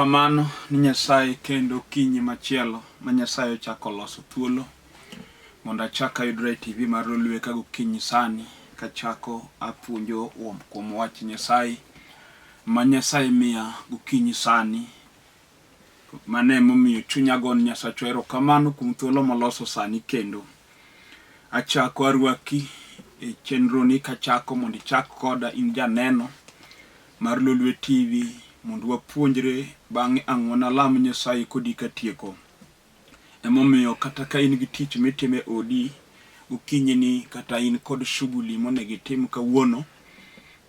Erokamano ni Nyasaye kendo okinyi machielo ma Nyasaye ochako oloso thuolo mondo achak ayudra e TV mar Lolwe ka gokinyi sani kachako apuonjo kuom wach Nyasaye ma Nyasaye miya gokinyi sani. Mano emomiyo chunya gone Nyasachwa erokamano kuom thuolo moloso sani kendo. Achako arwaki e chenroni kachako mondo ichak koda in janeno mar Lolwe TV mondo wapuonjre bang'e ang' wanalam Nyasaye kodi katieko. Emomiyo kata ka in gi tich mitimo e odi gokinyini kata in kod shughuli monego itim kawuono,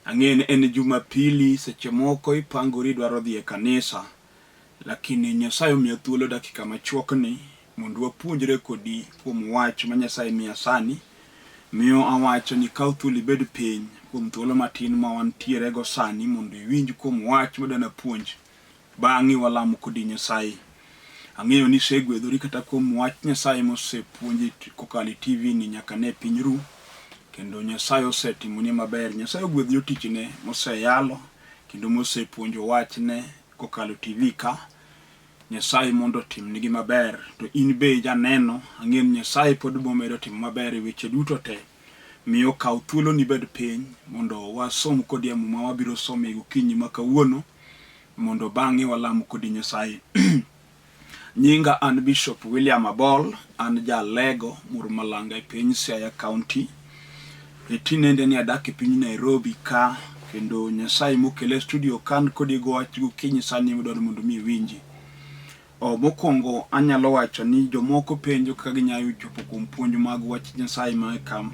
ang'eyo ni en Jumapili seche moko ipangori idwaro dhi e kanisa, lakini Nyasaye omiya thuolo dakika machuok ni mondo wapuonjre kodi kuom wach ma Nyasaye miya sani. Miyo awacho ni kaw thuolo ibed piny kuom thuolo matin ma wantiere go sani mondo iwinj kuom wach madwa napuonj. Bang'e walam kodi Nyasaye. Ang'eyo ni isegwedhori kata kuom wach Nyasaye mosepuonji kokalo e TV ni nyaka ne piny ru. Kendo Nyasaye osetimoni maber. Nyasaye ogwedh jotichne moseyalo kendo mosepuonjo wachne kokalo TV ka. Nyasaye mondo otimnigi maber. To in be janeno, ang'eyo ni Nyasaye pod bomedo timo maber e weche duto te. Miyo kaw thuoloni ibed piny mondo wasom kodi e Muma wabiro somo e gokinyi ma kawuono mondo bang'e walam kodi Nyasaye. Nyinga an Bishop William Abol, an ja Alego Murmalanga e piny Siaya County. E tinende ni adak e piny Nairobi ka kendo Nyasaye mokele e studio kan kodi go wach gokinyi sani midwaro mondo mi iwinji. O, mokwongo anyalo wacho ni jomoko penjo kaka ginyalo chopo kuom puonj mag wach Nyasaye ma ka.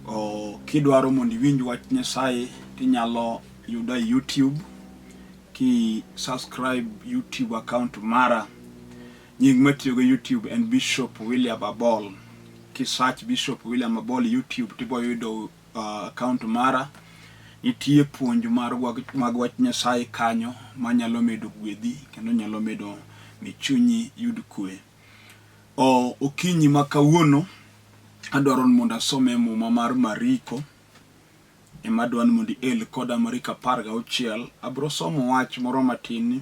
O, kidwaro mondo iwinj wach Nyasaye tinyalo yuda e YouTube ki subscribe YouTube account mara. Nying matiyogo YouTube en Bishop William Abol. Ki search Bishop William Abol YouTube tibo yudo account mara. Nitie puonj mar mag wach Nyasaye kanyo manyalo medo gwedhi kendo nyalo medo mi chunyi yud kwe. O, okinyi ma kawuono adwaro ni mondo asom e Muma mar Mariko ema adwa ni mondo iel koda Mariko 16. Abiro somo wach moro matin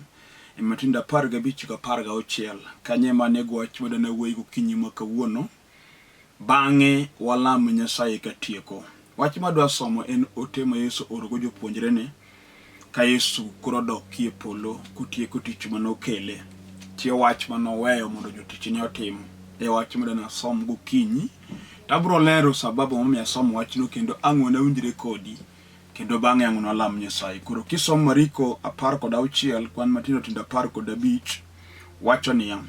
e matindo 15 gi 16. Kanyo ema anego wach madwa nawuoyi gokinyi ma kawuono. Bang'e walam Nyasaye katieko. Wach madwa somo en ote ma Yesu oorogo jopuonjrene ka Yesu koro dok e polo kotieko tich ma nokele. Nitie wach ma noweyo mondo jotichne otim. E wach madwa nasom gokinyi. To abiro lero sababu momiyo asomo wachno kendo ang' wanawinjre kodi kendo bang'e ang' walam Nyasaye. Koro kisomo Mariko 16 kwan matindo tindo 15 wacho niya,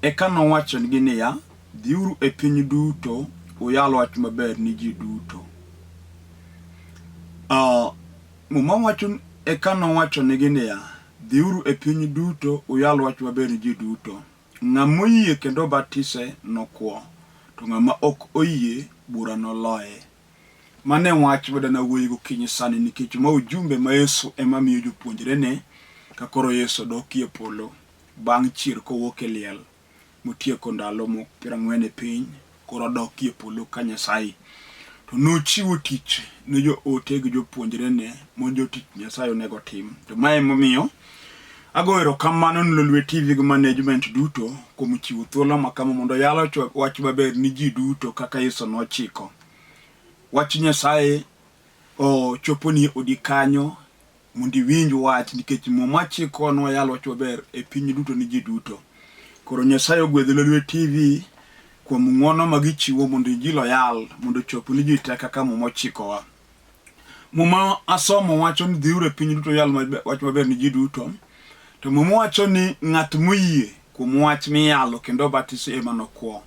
Eka nowachonigi niya, Dhiuru e piny duto uyal wach maber ni ji duto. Muma wacho eka nowachonigi niya, Dhiuru e piny duto uyal wach maber ni ji duto. Ng'ama oyie kendo obatise nokwo, to ng'ama ok oyie bura noloye. Mano e wach ma dana wuoyi gokinyi sani nikech ma ujumbe ma Yesu ema miyo jopuonjrene ka koro Yesu dokie polo bang' chier kowuok e liel motieko ndalo 40 e piny koro odokie polo ka Nyasaye. To nochiwo tich ne joote gi jopuonjrene mondo jotich Nyasaye onego otim. To mae emomiyo ago erokamano ne Lolwe TV gi management duto kuom chiwo thuolo ma kama mondo oyal wach maber ni ji duto kaka Yesu nochiko. Wach Nyasaye ochoponi e odi kanyo mondo iwinj wach nikech Muma chikowa ni wayal wach maber e piny duto ni ji duto. Koro Nyasaye ogwedh Lolwe TV kuom ng'wono ma gichiwo mondo injili oyal mondo ochop ni ji te kaka Muma ochikowa. Muma asomo wacho ni dhiuru e piny duto uyal wach maber ni ji duto. To Muma wacho ni ng'at moyie kuom wach miyalo kendo obatisi ema nokwo.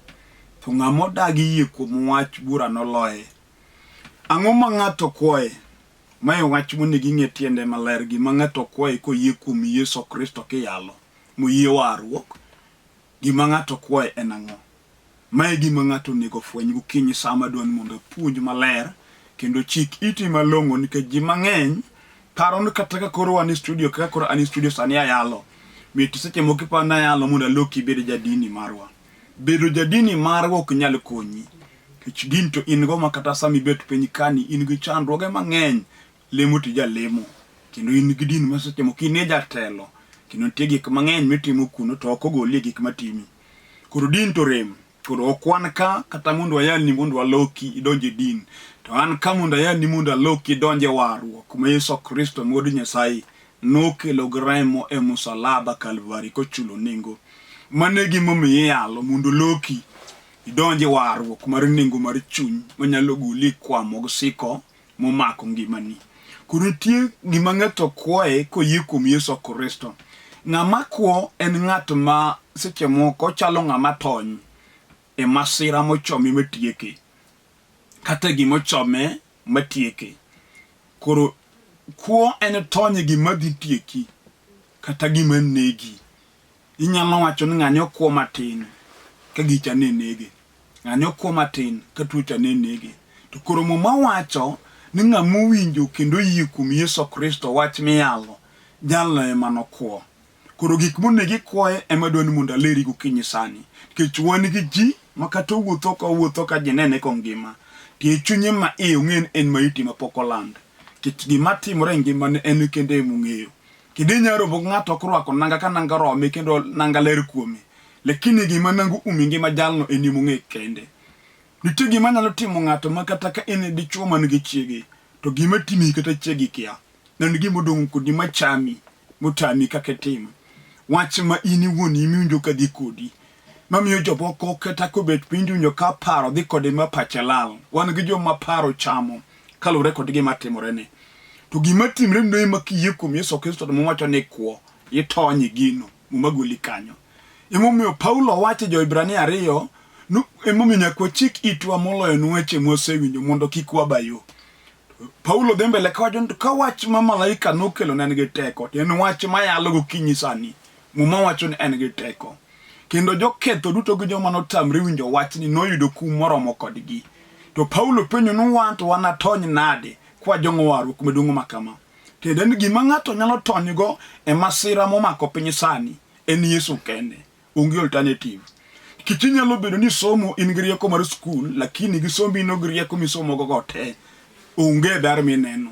To ng'ama odagi yie kuom wach bura noloye. Ang'o ma ng'ato kwoye? Mae wach monego ing'e tiende maler gima ng'ato kwaye koyie kuom Yesu Kristo kiyalo, moyie warruok, gima ng'ato kwaye en ang'o? Mae gima ng'ato onego ofweny gokinyi sama adwa ni mondo apuonj maler kendo chik iti malong'o nikech ji mang'eny paro ni kata ka koro wan e studio kaka koro an e studio sani ayalo, mit seche moko iparo ni ayalo mondo aloki ibed jadini marwa. Bedo jadini marwa ok nyal konyi. Nikech din to in go ma kata sama ibet piny kani in gi chandruoge mang'eny, lemo to ijalemo. Kendo in gi din ma seche moko in e jatelo. Kendo nitie gik mang'eny mitimo kuno to ok ogolie gik matimi. Koro din to rem. Koro ok wan ka kata mondo wayalni mondo waloki idonj e din. To an ka mondo ayalni mondo aloki idonj e warruok ma Yesu Kristo Wuod Nyasaye nokelo gi remo e musalaba Kalvari kochulo nengo. Mano e gimomiyo iyalo mondo oloki idonj e warruok mar nengo mar chuny manyalo goli e kwamo gi siko momako ngimani. Koro nitie gima ng'ato kwoye koyie kuom Yesu Kristo. Ng'ama kwo en ng'at ma seche moko chalo ng'ama tony e masira mochome matieke kata gima ochome matieke. Koro kwo en tony e gima dhi tieki kata gima negi. Inyalo wacho ni ng'ani okwo matin ka gicha ne nege. Ng'ani okwo matin ka tuo cha ne nege. To koro Muma wacho ni ng'ama owinjo kendo oyie kuom Yesu Kristo wach miyalo, jalno ema nokwo. Koro gik monego ikwoye ema adwa ni mondo aleri gokinyi sani. Nikech wan gi ji ma kata owuotho ka owuotho ka ji nene kongima, to e chunye ma iye ong'e ni en maiti ma pok oland. Nikech gima timore e ngimane en kende ema ong'eyo. Kendo inyalo romo gi ng'ato korwako nanga ka nanga orome kendo nanga ler kuome. Lakini gima nanga oumo e ngima jalno en ema ong'e kende. Nitie gima nyalo timo ng'ato ma kata ka en dichwo man gi chiege, to gima timi kata chiegi kia. En gima odong' kodi machami, motami kaka itim. Wach ma in iwuon imiwinjo ka dhi kodi. Mamiyo jomoko kata kobet piny to iwinjo ka paro dhi kode ma pache lal. Wan gi joma paro chamo kaluwore kod gima timorene. To gima timre no ema kiyie kuom Yesu Kristo to Muma wacho ni ikwo, itony e gino, Muma goli kanyo. Emomiyo Paulo wacho e Jo-Hibrania ariyo, emomiyo nyaka wachik itwa moloyo ne weche mwasewinjo mondo kik waba yo. Paulo dhi mbele kawacho ni ka wach ma malaika nokelo ne en gi teko, to en wach ma yalo gokinyi sani. Muma wacho ni en gi teko. Kendo joketho duto gi joma notamre winjo wachni noyudo kum moromo kodgi. To Paulo penjo ni wan to wanatony nade kwajong'o warruok maduong' ma kama? Tiende ni gima ng'ato nyalo tonygo e masira momako piny sani en Yesu kende. Onge alternative. Nikech inyalo bedo ni somo in gi rieko mar skul, lakini gi sombi no gi rieko misomogo go te, onge ber mineno.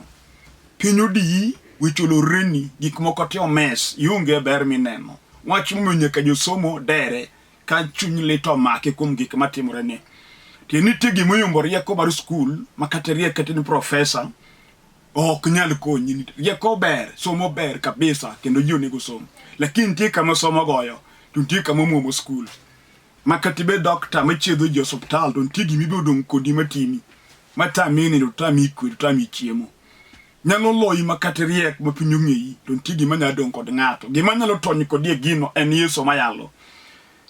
Piny odiyi, weche olorreni, gik moko te omes, ionge ber mineno. Wach momiyo nyaka josomo dere ka chuny lit omake kuom gik matimorene. Tiende nitie gima oyombo rieko mar skul ma kata riek kata in profesa ok nyal konyi. Rieko ber, somo ber kabisa kendo ji onego som. Lakini nitie kama somo goyo to nitie kama omuomo skul. Ma kata ibed dokta machiedho ji osuptal to nitie gima ibiro dong' kodi matimi. Matami nindo, tami kwe, to tami chiemo. Nyalo loyi ma kata riek ma piny ong'eyi to nitie gima nyalo dong' kod ng'ato. Gima nyalo tony kodi e gino en Yesu mayalo.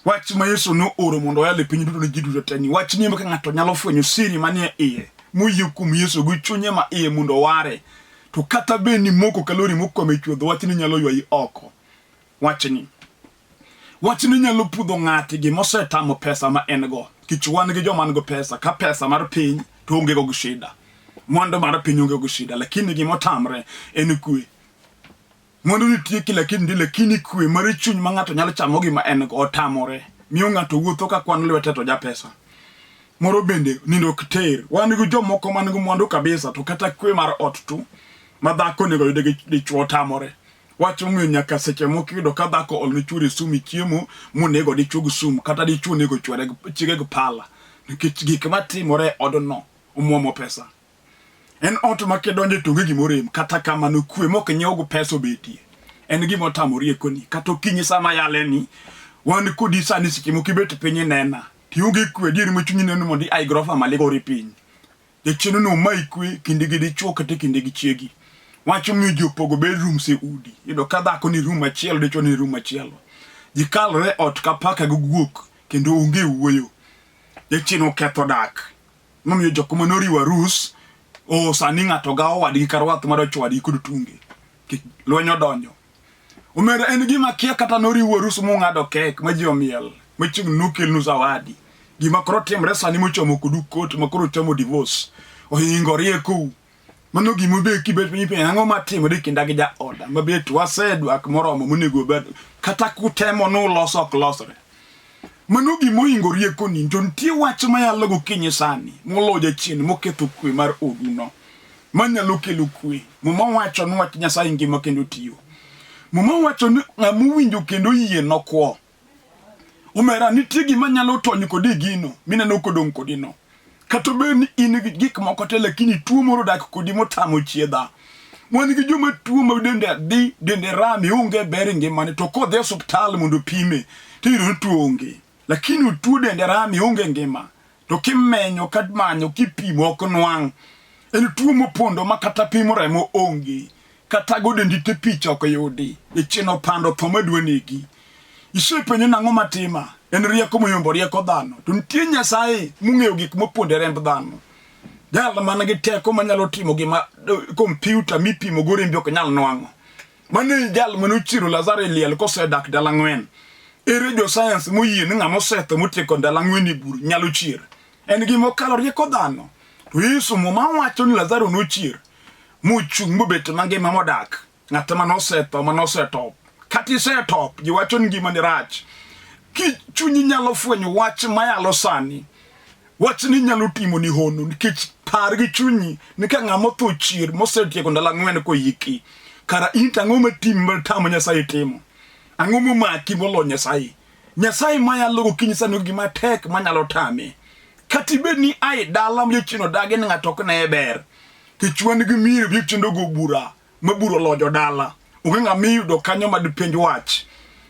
Wach ma Yesu nooro mondo oyal e piny duto ne ji duto te ni wach ni ka ng'ato nyalo fwenyo siri manie iye moyie kuom Yesu gi chunye ma iye mondo oware to kata bed ni moko kalori mokwamo e chuodho wachni nyalo ywayi oko. Wachni wachni nyalo pudho ng'ati gima osetamo pesa ma en go kich wan gi joma nigi pesa ka pesa mar piny to onge go gi shida mwandu mar piny onge go shida lakini gima otamre en kwe Mwandu nitie kila kinde lakini kwe mar chuny ma ng'ato nyalo chamo gima en go otamore. Miyo ng'ato wuotho ka kwan lwete to japesa. Moro bende nindo ok ter. Wan gi jomoko man gi mwandu kabisa to kata kwe mar ot tu ma dhako onego yud gi dichwo otamore. Wach momiyo nyaka seche moko iyudo ka dhako olone chuore sum e chiemo monego dichwo gi sum kata dichwo onego chuore chiege gi pala nikech gik matimore e odno omuomo pesa. En ot ma kidonje to onge gima orem, kata kamano kwe mok nyiew gi pesa obetie. En gima otamo riekoni. Kata okinyi sama yale ni, wan kodi sani seche moko ibet piny inena, to ionge kwe adieri ma chunyi neno mondo ia e grofa malo igori piny. Jachien no omayi kwe kinde gi dichuo kata kinde gi chiegi. Wach omiyo ji opogo bedrooms e udi. Iyudo ka dhako ni room machielo, dichuo ni room machielo. Ji kalore e ot ka paka gi guok kendo onge wuoyo. Jachien oketho dak. Momiyo jok ma noriwo arus oh, sani ng'ato gawo wadgi ka rwath mar ocho wadgi kod tunge. Lweny odonjo. Omera en gima kia kata noriwo arus mung'ado kek ma ji omiel machiegni nokelnu zawadi. Gima koro timre sani mochomo kodu kot ma koro chomo divorce. Ohingo riekou. Mano gima obet kibet piny penjo ang'o matimore e kinda gi jaoda mabet wasedwak moromo monego obed kata kutemo nuloso ok losre. Mano gima ohingo riekoni to nitie wach mayalo gokinyi sani moloyo jachien moketho kwe mar oduno manyalo kelo kwe. Muma wacho ni wach Nyasaye ngima kendo tiyo. Muma wacho ni ng'ama owinjo kendo oyie nokwo. Omera, nitie gima nyalo tony kodi gino mineno kodong' kodi no. Kata obed ni in gi gik moko te, lakini tuo moro odak kodi motamo chiedha. Wan gi joma tuo ma dende dhi, dende rami, onge ber e ngimane, to kodhi e osuptal mondo opime, tiyudo ni tuo onge. Lakini otuo dende rami, onge ngima. To kimenyo, kamanyo, kipimo ok nwang'. En tuo mopondo ma kata pimo remo onge. Kata go dendi te picha ok yudi. Jachien opando tho madwa negi. Isepenjo nang'o matima? En rieko moyombo rieko dhano. To nitie Nyasaye mong'eyo gik mopondo e remb dhano. Jal man gi teko manyalo timo gima kompyuta mipimo go rembi ok nyal nwang'o. Mano e jal mane ochiero Lazaro e liel kosedak ndalo ang'wen. Ere jo sayans moyie ni ng'ama osetho motieko ndalo ang'wen e bur nyalo chier? En gima okalo rieko dhano. To Yesu Muma wacho ni Lazaro nochier mochung' mobet mangima modak. Ng'at ma nosetho ma nosetop. Kata isetop, ji wacho ni ngimani rach. Ki chunyi nyalo fwenyo wach mayalo sani, wachni nyalo timoni hono nikech par gi chunyi ni ka ng'ama otho chier mosetieko ndalo ang'wen koyiki, kara in to ang'o matimi matamo Nyasaye timo? Ang'o momaki molo Nyasaye? Nyasaye mayalo gokinyi sani gima tek manyalo tame. Kata ibed ni ae dala ma jachien odagi ni ng'ato ok neye ber. Kech wan gi mier jachien ogo bura ma bura olojo dala. Onge ng'ama iyudo kanyo ma dipenj wach.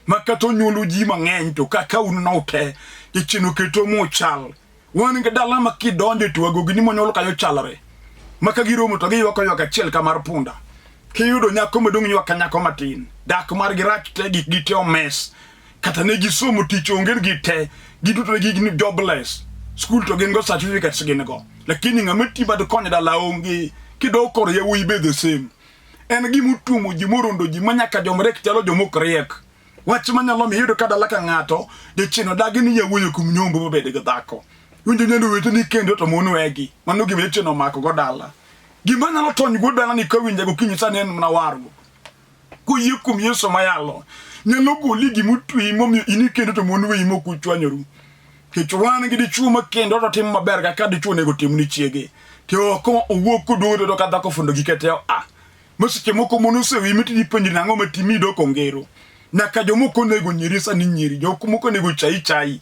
Ma kata onyuolo ji mang'eny to kaka un no te, jachien oketo muchal. Wan gi dala ma kidonjo to wagogni monyuol kanyo chalre. Ma ka giromo to giywak ywak achiel ka mar punda. Kiyudo nyako maduong' ywak ka nyako matin. Dak margi rach te gik gi te omes. Kata ne gisomo tich onge gi te. Giduto ne gin jobless. Skul to gin go certificates gin go. Lakini ng'ama ti mad kony dala onge. Kidok kor yawuoyi be the same. En gima otuomo ji morondo ji ma nyaka jomriek chalo joma ok riek. Wach manyalo miyo iyudo ka dala ka ng'ato jachien odagi ni yawuoyi ok nyombo mobed gi dhako. Iwinjo nyando weteni kendo to mon wegi. Mano gima jachien omako go dala. Gima nyalo tony go dala ni kawinja gokinyi sani en mana warruok. Koyie kuom Yesu mayalo, nyalo goli gima otweyi momiyo in ikendo to mon weyi mok uchwanyoru. Nikech wan gi dichuo ma kendo to timo maber kaka dichuo onego otim ni chiege. To ok owuok koduogo to ka dhako ofundo gike te oa. Ma seche moko mon oseweyi mitidi penjri nang'o matimi idok ongero. Nyaka jomoko onego nyiri sani nyiri, jomoko onego chayi chayi.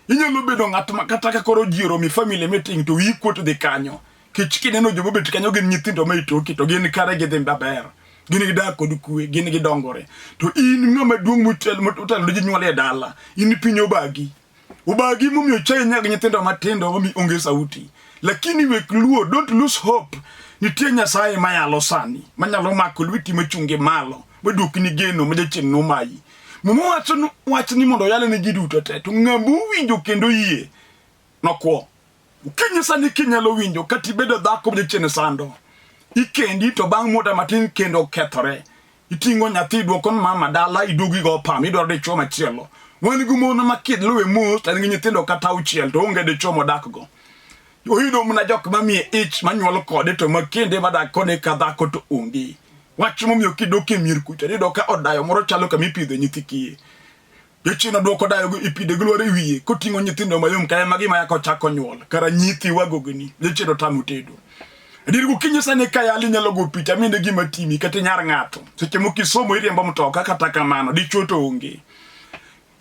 Inyalo bedo ng'at ma kata ka koro ji oromo e family meeting to wiyi kuot dhi kanyo. Kech kineno joma obet kanyo gin nyithindo ma itoki to gin kare gidhi maber. Gin gidak kod kwe, gin gidongore. To in ng'ama duong' motelo ne jonyuol e dala, in piny obagi. Obagi momiyo chayi nyag nyithindo matindo momi onge sauti. Lakini wek luo, don't lose hope. Nitie Nyasaye mayalo sani, manyalo mako lweti machunge malo, maduokni geno ma jachien nomayi. Muma wacho wach ni mondo oyale ne ji duto te, to ng'ama owinjo kendo yie nokwo. Okinyi sani kinyalo winjo kata ibedo dhako ma jachien sando. Ikendi to bang' muda matin kendo okethore. Iting'o nyathi iduoko ni mama dala iduogo igo pam idwaro dichuo machielo. Wan gi mon ma kiluwe mos to en gi nyithindo kata auchiel to onge dichuo modak go. Oyudo mana jok mamiye ich manyuol kode to ma kende madak kode ka dhako to onge. Wach momiyo kidok e mier kucha iyudo ka od dayo moro chalo kama ipidhe nyithi kiye. Jachien odwoko dayo go ipide gi lwar e wiye koting'o nyithindo mayom ka ema gima yaka ochako nyuol. Kara nyithi wagogni jachien otamo tedo. Adier gokinyi sani ka yali nyalo go picha mine gima timi kata inyar ng'ato. Seche moko isomo iriembo mtoka kata kamano dichuo to onge.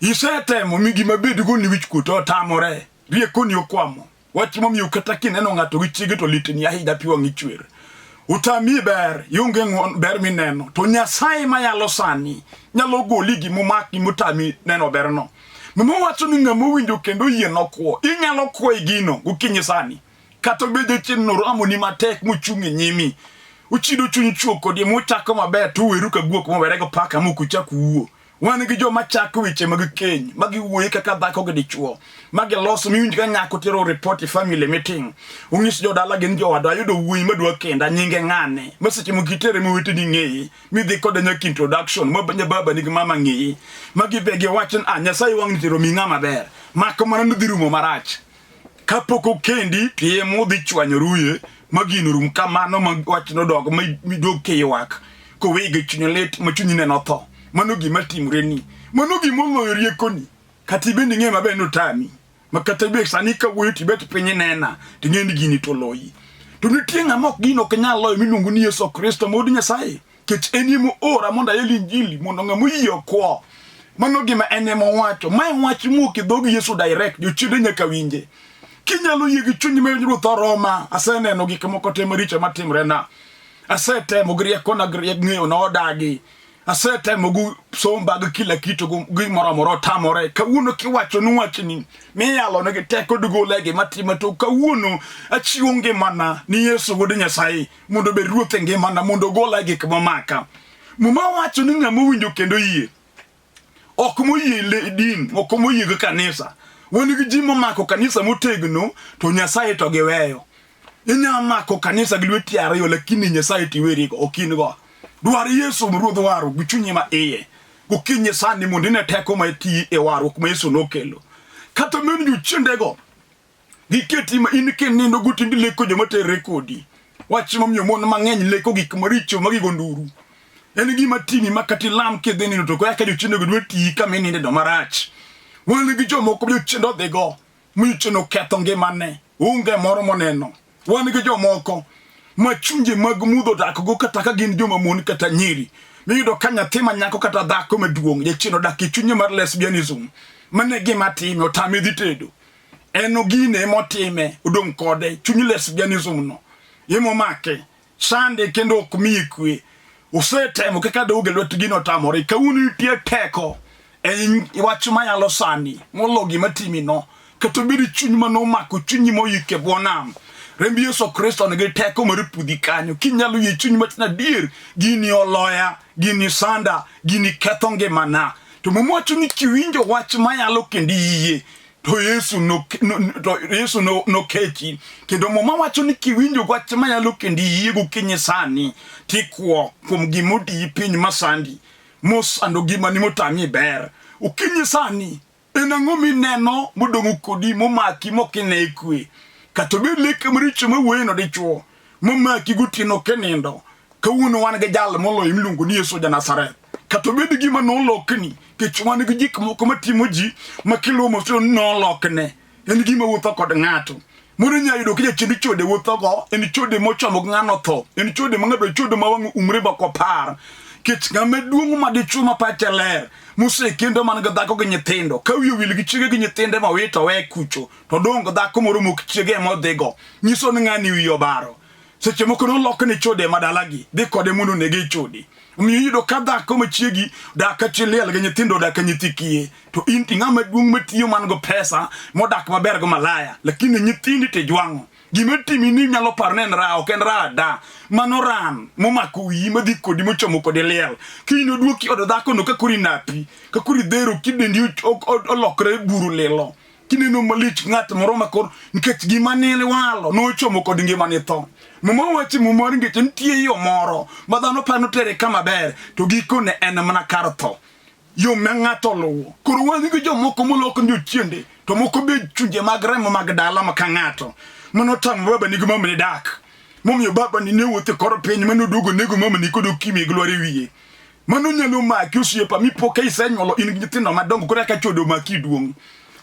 Isetemo mi gima bed go ni wich kuot otamore. Riekoni okwamo. Wach momiyo kata kineno ng'ato gi chiege to litni ahinya pi wang'i chwer. Utami ber, ionge ng'uon ber mineno. To Nyasaye mayalo sani nyalo goli gimomaki motami neno berno. Muma wacho ni ng'ama owinjo kendo oyie nokwo. Inyalo kwo e gino gokinyi sani. Kata obed jachien no ramoni matek mochung' e nyimi. Uchido chuny chuok kodi muchako maber to uweru ka guok mowere go paka mok uchak wuo. Wan gi joma chako weche mag keny, ma giwuoye kaka dhako gi dichuo, ma giloso miwinj ka nyako tero report e family meeting. Onyis jodala gin jowadwa ayudo wuoyi madwa kenda nyinge ng'ane. Ma seche moko itere ma oweteni ng'eye, midhi kode nyaka introduction, ma baba nigi mama ng'eye. Ma gibe giwach ni ah Nyasaye wang'ni tero mi ng'ama ber. Mak mana ni dhi rumo marach. Kapok okendi to ema udhi chwanyoruye ma gino rum kamano ma wach nodog ma iduog kiywak koweyi gi chuny lit ma chunyi neno tho. Mano gima timoreni. Mano gima oloyo riekoni. Kata ibende ing'e maber ni otami. Ma kata ibe sani kawuoyo to ibet piny inena to ing'e ni gini to oloyi. To nitie ng'ama ok gino ok nyal loyo miluongo ni Yesu Kristo ma wuod Nyasaye. Kech en ema oora mondo ayal injili mondo ng'ama oyie okwo. Mano gima en ema owacho. Ma en wach mowuok e dhog Yesu direct, jochiende nyaka winje. Kinyalo yie gi chunyi ma Ruoth oroma, aseneno gik moko te maricho matimrena. Asetemo gi riekona gi ng'eyona odagi. Asetemo gi somba gi kila kitu gi gimoro amora otamore. Kawuono kiwacho ni wachni miyalo nigi teko digole e gima tima to kawuono achiwo ngimana ni Yesu wuod Nyasaye mondo obed ruoth e ngimana mondo ogola e gik momaka. Muma wacho ni ng'ama owinjo kendo yie ok moyie le din, ok moyie gi kanisa. Wan gi ji momako kanisa motegno to Nyasaye to giweyo. Inya mako kanisa gi lweti ariyo lakini Nyasaye to iwerigo, ok in go. Dwar Yesu Ruodh warruok gi chunyi ma iye. Gokinyi sani mondo ine teko ma ti e warruok ma Yesu nokelo. Kata men jochiendego giketi ma in kinindo gotieno leko joma terre kodi. Wach momiyo mon mang'eny leko gik maricho ma gigo nduru. En gima timi ma kata ilam kidhi nindo to koya ka jochiendego dwa tiyi kama ininde no marach. Wan gi jomoko jochiende odhigo mi jochiende oketho ngimane. Onge moro moneno. Wan gi jomoko ma chunje mag mudho dakgo kata ka gin joma mon kata nyiri. Miyudo ka nyathi ma nyako kata dhako maduong' jachien odak e chunye mar lesbianism. Mano e gima time, otame dhi tedo. En ogine emotime, odong' kode, chuny lesbianism no emomake. Sande kendo ok miye kwe. Osetemo kaka doge lwet gino otamore. Kawuono nitie teko e wach mayalo sani molo gima timino. Kata obed chuny mane omako chunyi moyik e bwo nam. Remb Yesu Kristo nigi teko mar pudhi kanyo. Kinyalo yie chunyi matin adier, gini oloya, gini sanda, gini ketho ngimana. To Muma wacho ni kiwinjo wach mayalo kendo iyie, to Yesu no, no, to Yesu no, nokechi. Kendo Muma wacho ni kiwinjo wach mayalo kendo iyie gokinyi sani, tikwo kuom gima odiyi piny masandi, mosando ngimani motami ber. Okinyi sani, en ang'o mineno modong'o kodi momaki mokine kwe? Kata obed lek maricho mawuoyono dichwo, momaki gotieno kinindo, Kawuono wan gi jal moloyo miluongo ni Yesu ja-Nazareth. Kata obed gima nolokni, nikech wan gi gik moko matimo ji ma kiluwo mos to nolokne. En gima wuotho kod ng'ato. Moro inyalo yudo ka jachien chode wuothogo, en chode mochomo gi ng'ano tho, en chode ma ng'ato chode ma wang'e umre ma ok opar. Nikech ng'ama duong' ma dichwo ma pache ler, mosekendo man gi dhako gi nyithindo, ka wiye owil gi chiege gi nyithinde ma owito owe kucho, to odong' gi dhako moro mok chiege ema odhigo, nyiso ni ng'ani wiye obaro. Seche moko nolokne chode ma dalagi, dhi kode mondo onege e chode. Omiyo iyudo ka dhako machiegi dak ka chi liel gi nyithindo odak ka nyithi kiye, to in to ing'ama duong' matiyo man go pesa modak maber go malaya, lakini nyithindi to ijwang'o. Gima timi ni inyalo paro ni en raha, ok en raha da. Mano ran momako wiyi madhi kodi mochomo kodi liel. Kiny noduoki od dhakono ka koro inapi, ka koro idhero kidendi olokre buru lilo. Kineno malich ng'at moro ma koro nikech gima ne walo nochomo kod ngimane tho. Muma wacho muma mar ngeche nitie yo moro ma dhano paro tere kama ber to gikone en mana kar tho. Yo ma ng'ato oluwo. Koro wan gi jomoko molok ni jochiende to moko be chunje mag remo mag dala ma ka ng'ato. Mano tamo baba ni gi mama ni dak. Momiyo baba ni ne wuotho e kor piny mane oduogo nego mama ni kod okimi gi lwar e wiye. Mano nyalo maki osiepa mipo ka isenyuolo in gi nyithindo madongo koro eka chode omaki duong'.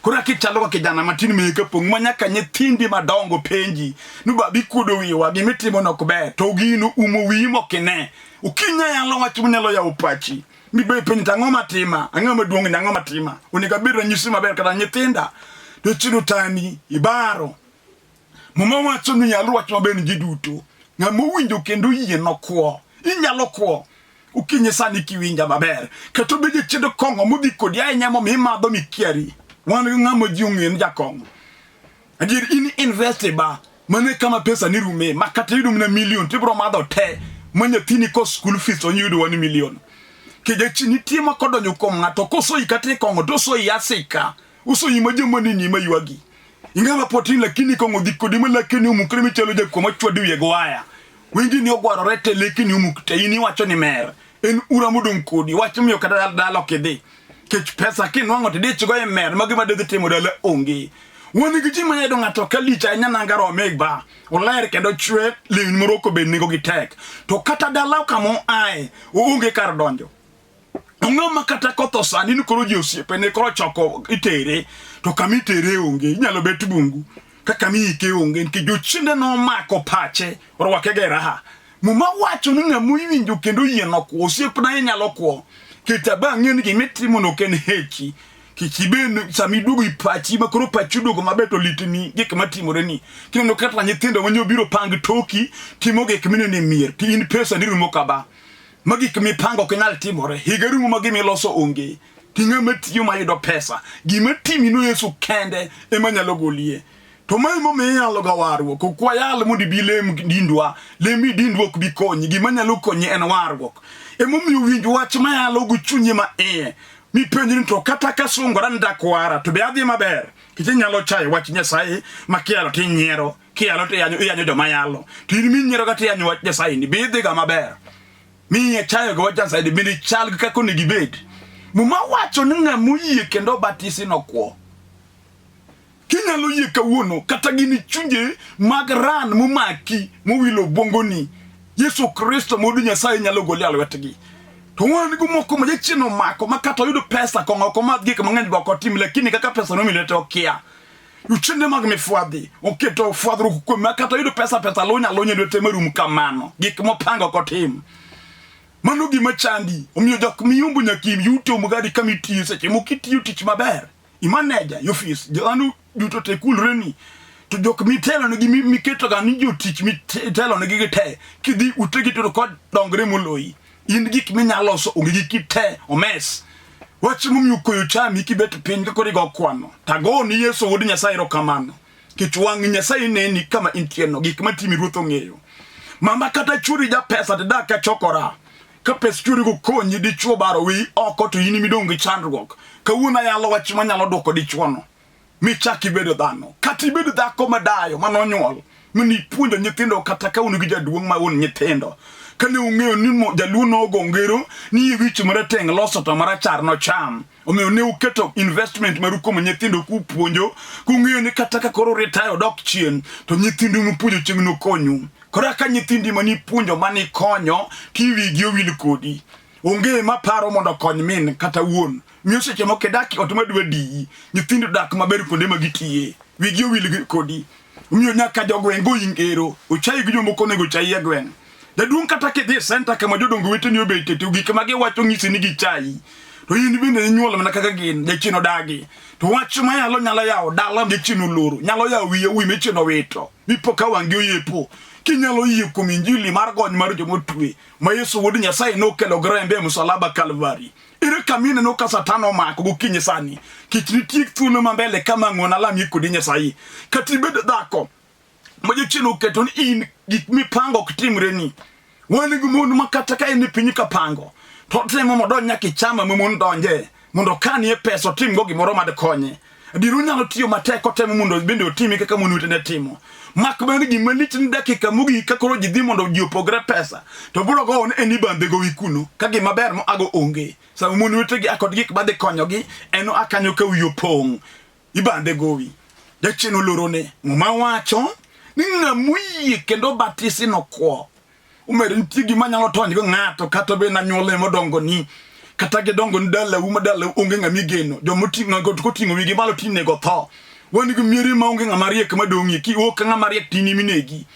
Koro eka ichalo ka kijana matin ma eka pong' ma nyaka nyithindi madongo penji ni babi kuodo wiwa gima itimo no ok ber to gino umo wiyi mok ine. Okinyi ayalo wach manyalo yawo pachi mibed penjo to ang'o matima ang'o maduong' ni ang'o matima onego abed ranyisi maber kata nyithinda to chino tami ibaro. Muma wacho ni yal wach maber ni ji duto. Ng'ama owinjo kendo oyie nokwo. Inyalo kwo. Okinyi sani kiwinja maber. Kata obed jachiend kong'o modhi kodi ahinya momiyo imadho mikiari. Wan gi ng'ama ji ong'eyo ni jakong'o. Adier in invest e ba. Mano e kama pesa ni rume. Ma kata iyudo mana million to ibiro madho te. Ma nyathini ko school fees to onyudo 1 million. Ke jachien nitie ma kodonjo kuom ng'ato kosoyi kata e kong'o to osoyi asika. Osoyi ma joma nini ma ywagi. Ingawa potin lakini kong'o dhi kodi ma lakini omukre michalo jakuo machwado wiye gi waya. Wengeni ogwarore te lekeni omuk te in iwacho ni mer. En ura modong' kodi wach miyo kata dala ok idhi. Kech pesa kinwang'o to idich go e mer ma gima didhi timo dala onge. Wan gi ji ma yudo ng'ato ka lich ahinya nanga rome ba. Oler kendo chwe lewni morwako be nengogi tek. To kata dala kama oaye oonge kar donjo. Ong'ama kata kotho sani ni koro ji osiepene koro choko itere to kama itere onge inyalo bet bungu kaka miike onge nikech jochiende nomako pache orwake ga e raha. Muma wacho ni ng'ama owinjo kendo oyie nokwo, osiepna inyalo kwo. Kech aba ang'eyo ni gima itimono ok en hechi. Kik ibed sama iduogo i pachi ma koro pachi oduogo maber to litni gik matimoreni. Kineno kata nyithindo ma nyobiro pang toki timo gik mineno e mier to in pesa ni rumo kaba. Ma gik mipango ok nyal timore. Higa rumo ma gima iloso onge. To ing'ama tiyo mayudo pesa. Gima timino Yesu kende ema nyalo golie. To mae momiyo iyaloga warruok. Ok wayal mondo ibi lem dindwa. Lem i dindwa ok bi konyi. Gima nyalo konyi en warruok. Emomiyo winj wach mayalo gi chunyi ma iye. Mipenjri ni to kata kasungora ni dakwara to be adhi maber? Nikech inyalo chayo wach Nyasaye ma kiyalo to inyiero, kiyalo to iyanyo, iyanyo joma yalo. To in minyiero kata iyanyo wach Nyasaye ni be idhiga maber? Miye chayo gi wach Nyasaye ni bende chal gi kaka onego ibed. Muma wacho ni ng'ama oyie kendo obatisi nokwo. Kinyalo yie kawuono kata gin chunje mag ran momaki mowilo obwongoni, Yesu Kristo ma Wuod Nyasaye nyalo goli e lwetgi. To wan go moko ma jachien omako ma kata oyudo pesa kong'o ok omadh gik mang'eny be ok otim lakini kaka pesa nomi lwete okia. Jochiende mag mifwadhi oketo fwadhruok kuome ma kata oyudo pesa pesa luny alunya e lwete marum kamano. Gik mopango ok otim. Mano gima chandi. Omiyo jok miyombo nyaka iyute omgadi kama itiyo seche moko itiyo tich maber. I-manager i ofis dhano duto te kulreni to jok mitelonegi miketoga ni jotich mitelonegi gi te kidhi utegi to kod dongre moloyi in gik minyalo loso onge giki te omes wach momiyo koyo chami kibet piny ka koro igo kwano tago ni Yesu wuod Nyasaye erokamano kech wang' Nyasaye neni kama intieno gik matimi ruoth ong'eyo mama kata churi ja pesa tidak ka chokora Ka pes chwori gokonyi dichwo baro wiyi oko to in midong' gi chandruok. Kawuono ayalo wach manyalo dwoko dichwono. Michak ibedo dhano. Kata ibed dhako madayo manonyuol mani puonjo nyithindo kata ka un gi jaduong' ma un nyithindo. Kane ung'eyo ni jaluo nogo ngero ni yie wich marateng' loso to marachar nocham. Omiyo ne uketo investment maru kuom nyithindo kupuonjo kung'eyo ni kata ka koro retire dok chien to nyithindu mupuonjo chieng' nokonyu. Koro ka nyithindi mane ipuonjo mane ikonyo ti wigi owil kodi. Onge maparo mondo okony min kata wuon. Miyo seche moko idak e ot madwa diyi. Nyithindo dak maber kuonde ma gitiye. Wigi owil kodi. Omiyo nyaka jogweng' goyi ngero. Ochayi gi jomoko onego ochayi e gweng'. Jaduong' kata kidhi e senta kama jodongo weteni obete to gik ma giwacho nyisi ni gichayi. To in bende inyuolo mana kaka gin, jachien odagi. To wach mayalo nyalo yawo dala jachien oloro, nyalo yawo wiye wi mechien owito. Mipo ka wang'gi oyepo. Kinyalo yie kuom injili mar gony mar joma otwe ma Yesu wuod Nyasaye nokelo gi rembe e musalaba Kalvari. Ere kama ineno ka Satan omako gokinyi sani? Kech nitie thuolo ma mbele kama ng'won alamie kodi Nyasaye. Kata ibed dhako ma jachien oketo ni in gik mipango ok timreni. Wan gi mon ma kata ka en e piny ka pango to otemo modonj nyaka e chama ma mon donje mondo okanie pesa otimgo gimoro mad konye. Adier onyalo tiyo matek otemo mondo bende otime kaka mon wetene timo. Mak mana ni gima lich ni dakika mogik ka koro ji dhi mondo ji opogre pesa to biro gowo ni en ibandhe gowi kuno ka gima ber moago onge. Sama mon wetegi a kod gik madhi konyogi en oa kanyo ka wiye opong'. Ibandhe gowi. Jachien olorone. Muma wacho ni ng'ama oyie kendo obatisi nokwo. Omedo nitie gima nyalo tony go ng'ato kata bed anyuola modongoni kata gidongo ni dalau ma dalau onge ng'ama igeno joma oting'o got koting'o wigi malo tinego tho wan gi miere ma onge ng'ama riek madong'ie kiwuok ka ng'ama riek tini minegi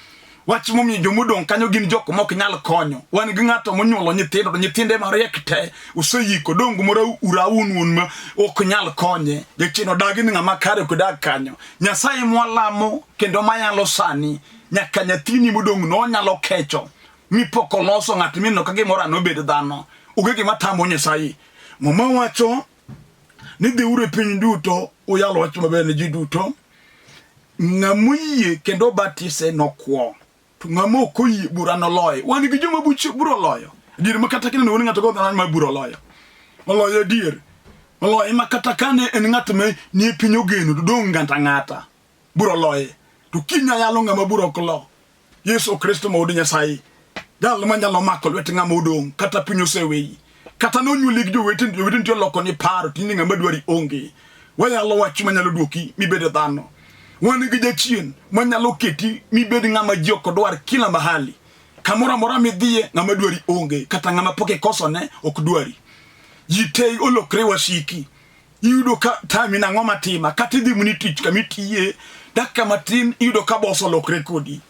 wach momiyo joma odong' kanyo gin jok mok nyal konyo wan gi ng'ato monyuolo nyithindo to nyithinde mariek te oseyiko dong' moro uraun wuon ma ok nyal konye jachien odagi ni ng'ama kare ok dag kanyo nyasaye mwalamo kendo mayalo sani nyaka nyathini modong' no onyalo kecho mi pok oloso ng'at mineno ka gimoro anobed dhano onge gima tamo nyasaye muma wacho ni dhiuru e piny duto uyal wach maber ne ji duto ng'ama oyie kendo obatise nokwo to ng'ama ok oyie bura noloye wan gi joma buch bura oloyo adier ma kata kineno wuon ng'ato go dhano ma bura oloyo oloyo adier oloye ma kata kane en ng'at ma nie piny ogeno to dong' ng'ata ng'ata bura oloye to kiny ayalo ng'ama bura ok lo Yesu Kristo ma wuod Nyasaye jal manyalo mako lwet ng'ama odong' kata piny oseweyi kata nonyuoli gi joweteni joweteni to oloko ni paro tinde ng'ama dwari onge wayalo wach manyalo duoki mibed dhano wan gi jachien manyalo keti mibed ng'ama ji ok dwar kila mahali kamoro amora midhiye ng'ama dwari onge kata ng'ama pok ikosone ok dwari ji te olokre wasiki iyudo ka tami nang'o matima kata idhi muni tich kama itiye dakika matin iyudo ka bos olokre kodi.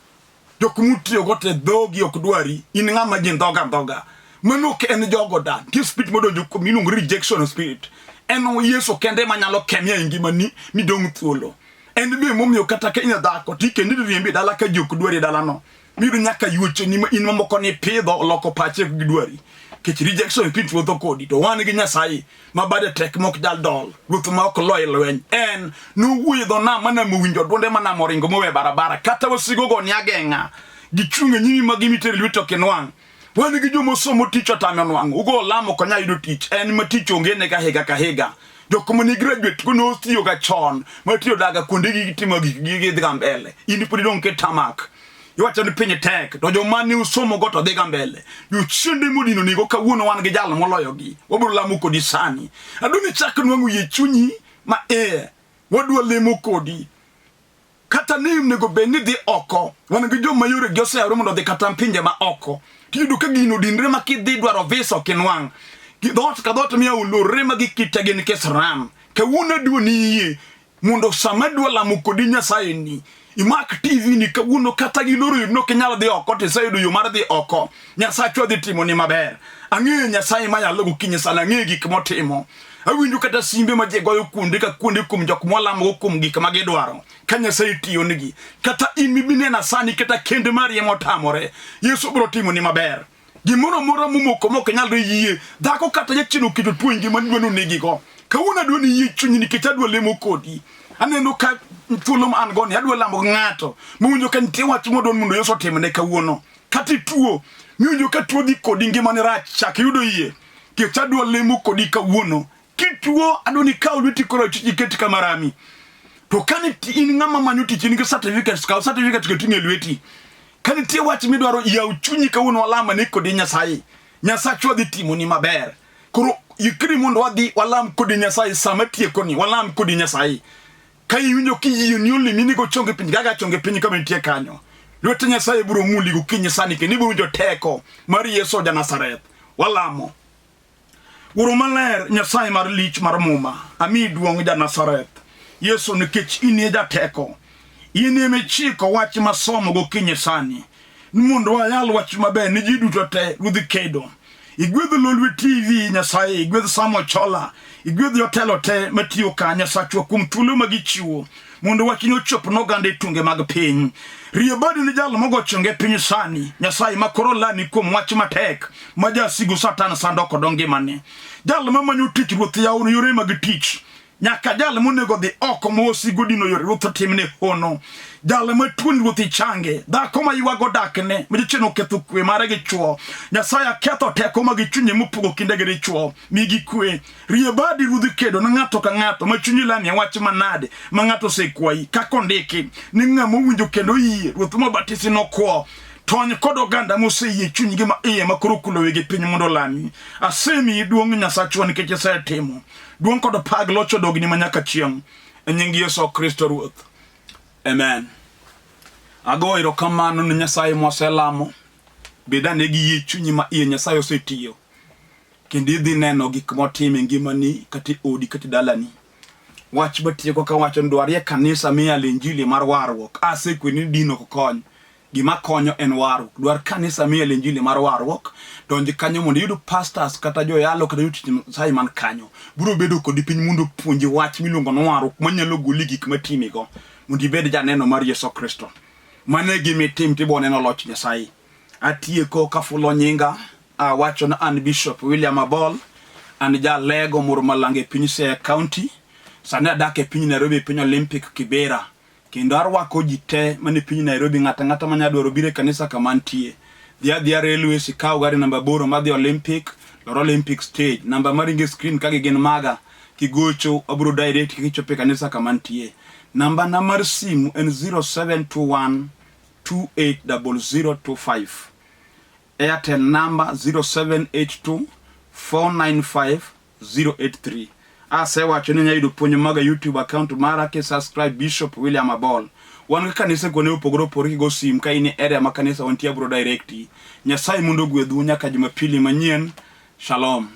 Jok mutiyogo te dhogi ok dwari. In ng'ama ji ndhoga ndhoga. Mano ok en jogo da. Nitie spirit modonjo kuomi iluongo ni rejection spirit. En Yesu kende ema nyalo kemia e ngimani midong' thuolo. En be momiyo kata ka in dhako to ikendi riembi e dala ka ji ok dwari e dalano. Miyudo nyaka yuocheni ma in mamoko ni pidho oloko pache ok gidwari. Nikech rejection spirit wuotho kodi to wan gi Nyasaye ma bade tek mok jal dol. Ruoth ma ok lo e lweny. En nowuoyo e dho nam ma nam owinjo dwonde ma nam oringo mowe barabara. Kata wasigo go ni ageng'a. Gichung' e nyimi ma gimitero lweti ok inwang'. Wan gi joma osomo tich otame onwang'o. Ugo olamo ok onyal yudo tich. En ma tich onge ne ga higa ka higa. Jok ma ni graduate go notiyo ga chon. Matiyo daga kuonde gi gitimo gik gi gidhi ga mbele. In pod idong' kitamak. Iwacho ni piny tek to joma ne usomo go to dhi ga mbele. Jochiende modino nigo kawuono wan gi jal moloyogi. Wabiro lamo kodi sani. Adwa ni ichak nwang'o yie chunyi ma iye. Wadwa lemo kodi. Kata ni onego bed ni dhi oko, wan gi joma yoregi oseyawore mondo odhi kata pinje ma oko. Tiyudo ka gino odinre ma kidhi dwaro visa ok inwang'. Dhoot ka dhoot miyawo olorre ma gikite gin kisram. Kawuono adwa ni iyie mondo sama adwa lamo kodi Nyasaye ni imak TV ni kawuono kata giloro yo ok inyal dhi oko to iseyudo yo mar dhi oko. Nyasachwa dhi timoni maber. Ang'eyo Nyasaye mayalo gokinyi sana, ang'eyo gik motimo. Awinjo kata simbe ma ji goyo kuonde ka kuonde kuom jok mwalamogo kuom gik ma gidwaro ka Nyasaye tiyonigi. Kata in mibinena sani kata kend mari ema otamore, Yesu biro timoni maber. Gimoro amora momoko mok nyalre yie, dhako kata jachien oketo tuo e ngimani dwa ni onegigo. Kawuono adwa ni yie chunyi nikech adwa lemo kodi. Aneno ka thuolo ma an go ni adwa lamo gi ng'ato mowinjo ka nitie wach modwa ni mondo Yesu otimne kawuono. Kata ituo, miwinjo ka tuo dhi kodi ngimani rach, chak yudo yie. Nikech adwa lemo kodi kawuono. Kituo, adwa ni ikaw lweti koro achwich iket kama rami. To ka nitie in ng'ama manyo tich in gi certificates, kaw certificate go iting' e lweti. Ka nitie wach midwaro, yaw chunyi kawuono walam ane kodi Nyasaye. Nyasachwa dhi timoni maber. Koro ikri mondo wadhi walam kodi Nyasaye sama tiekoni, walam kodi Nyasaye. Ka iwinjo kiyie ni olimi ni go chonge piny, gaga chonge piny kama intie kanyo. Lwet Nyasaye biro muli gokinyi sani kendo ibiro winjo teko mar Yesu ja Nazareth. Walamo. Wuoro maler, Nyasaye mar lich mar muma, amiyi duong' ja Nazareth. Yesu nikech in e jateko. In ema ichiko wach masomo gokinyi sani. Ni mondo wayal wach maber ni ji duto te, Ruodh kedo. Igwedh Lolwe TV, Nyasaye, igwedh Sam Ochola, igwedh jotelo te matiyo ka, Nyasachwa, kuom thuolo ma gichiwo mondo wachni ochop ne oganda e tunge mag piny. Rie badi ni jal mogo chonge piny sani, Nyasaye ma koro lami kuom wach matek ma jasigu Satan sando kod ngimane. Jal ma manyo tich Ruoth yawone yore mag tich. Nyaka jal monego dhi oko ma wasigu dino yore Ruoth otimne hono. Jal ma tuon Ruoth ichange. Dhako ma ywago dakne ma jachien oketho kwe mare gi chwo. Nyasaye aketho teko mag chunye mopogo kinde gi dichwo. Migi kwe. Rie badi Ruodh kedo ne ng'ato ka ng'ato ma chunyi lamie wach manade ma ng'ato osekwayi kaka ondiki ni ng'ama owinjo kendo oyie Ruoth mobatisi nokwo. Tony kod oganda moseyie chunygi ma iye ma koro okulo wigi piny mondo olami. Asemiyi duong' Nyasachwa nikech isetimo. Duong' kod pag loch odogni ma nyaka chieng'. E nying Yesu Kristo Ruoth. Amen. Ago erokamano ne Nyasaye mwaselamo. Bed ane gi yie chunyi ma iye Nyasaye osetiyo. Kendo idhi neno gik motimo e ngimani kata e odi kata e dalani. Wach matieko kawacho ni dwarie kanisa miyalo injili mar warruok. Asekweni ni din ok kony. Gima konyo en warruok. Dwar kanisa miyalo injili mar warruok. Donj kanyo mondo iyud pastors kata joyalo kata jotich Nyasaye man kanyo. Biro bedo kodi piny mondo opuonji wach miluongo ni warruok manyalo goli gik matimigo mondo ibed janeno mar Yesu Kristo. Mano e gima itim tibo neno loch Nyasaye. Atieko kafulo nyinga awacho ni an Bishop William Abol, an jalego moro malanga e piny Siaya County. Sani adak e piny Nairobi e piny Olympic Kibera. Kendo arwako ji te mane piny Nairobi, ng'ato ang'ata manya dwaro biro e kanisa kama antie. Dhi adhiya Railways, ikaw gari namba aboro madhi Olympic, lor Olympic stage. Namba maringo e screen kagi gin maga. Kigocho, abiro direct kichopo e kanisa kama antie. Namba na mar simu en 0721 280025. Airtel namba 0782 495 083. Asewacho ni inyalo yudo puonj maga e YouTube account mara ki subscribe Bishop William Abol. Wan gi kanise kuonde mopogore opogore kigo sim ka in e area ma kanisa wantie abiro directi. Nyasaye mondo ogwedhu nyaka Jumapili manyien. Shalom.